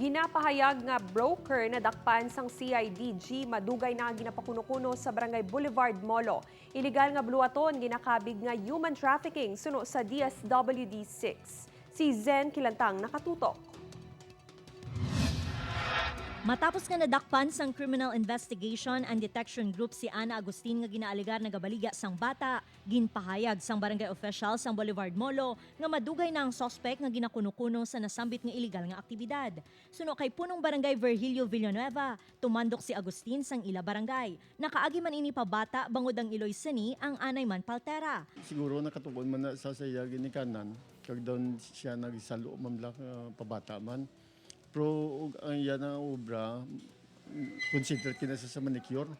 Ginapahayag nga broker na dakpan sang CIDG, madugay na ginapakuno-kuno sa Barangay Boulevard, Molo. Illegal nga buluhaton ginakabig nga human trafficking suno sa DSWD 6. Si Zen Kilantang, nakatutok. Matapos nga nadakpan sang Criminal Investigation and Detection Group si Ana Agustin nga ginaaligar nagabaligya sang bata, ginpahayag sang barangay official sang Boulevard Molo nga madugay na ang sospek nga ginakuno-kuno sa nasambit nga illegal nga aktibidad. Suno kay punong barangay Virgilio Villanueva, tumandok si Agustin sang ila barangay. Nakaagi man ini pabata bangod ang iloy sani ang anay man paltera. Siguro nakatuon man na sa saya ginikanan kag doon siya nagsalo man lang pabata man. Pero ug ang iya na obra consider kina siya sa manicure.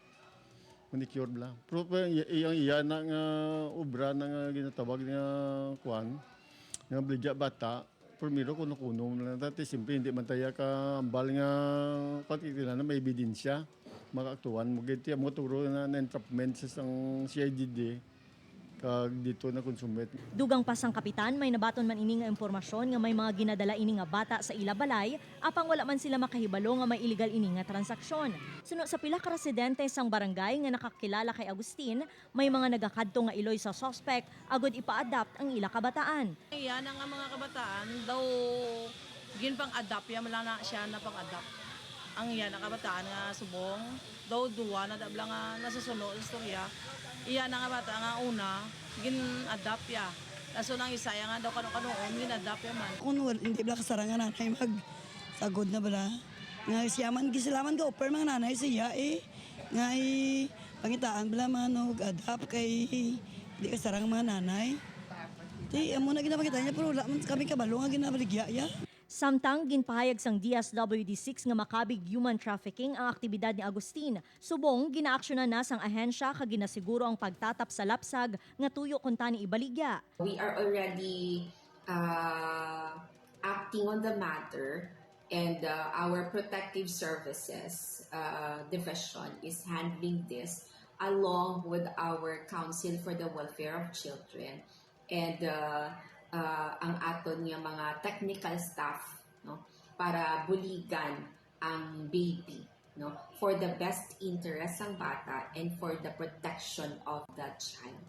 Manicure bla. Pero pa iyang iya na nga obra na nga ginatawag nga kuan nga baligya bata, primero kuno-kuno man lang dati. Siyempre hindi man taya ka ambal nga kuan, na may ebidensya makaaktuan mo gid mo turo na na entrapment sa sang CIDD kag dito na konsumit. Dugang pa sang kapitan, may nabaton man ini nga impormasyon nga may mga ginadala ini nga bata sa ila balay, apang wala man sila makahibalo nga may illegal ini nga transaksyon. Suno sa pila ka residente sang barangay nga nakakilala kay Agustin, may mga nagakadto nga iloy sa suspect agod ipa-adopt ang ila kabataan. Yan ang mga kabataan daw ginpang adapt ya man lang na siya na pang adapt. Ang yan ang kabataan nga subong daw duwa na dabla nga nasusuno sa istorya. Iya na nga bata nga una gin-adapt ya. Kaso nang isa ya nga daw kanu-kanuon gin-adapt ya man. Kung wala, hindi bala kasarangan nanay mag sagod na bala. Nga siya man gisilaman ga offer mga nanay siya eh. Nga i pangitaan bala man og adapt kay hindi kasarang mga nanay. Di amo na ginapangitaan niya pero wala man kami kabalo nga ginabaligya ya. Samtang ginpahayag sang DSWD-6 nga makabig human trafficking ang aktibidad ni Agustin. Subong ginaaksyonan na sang ahensya kag ginasiguro ang pagtatap sa lapsag nga tuyo kun tani ibaligya. We are already acting on the matter and our protective services division is handling this along with our Council for the Welfare of Children and ang aton nga mga technical staff, no, para buligan ang baby, no, for the best interest ng bata and for the protection of the child.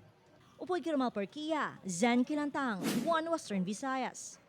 Upoy Kirmal Porquia, Zen Kilantang, One Western Visayas.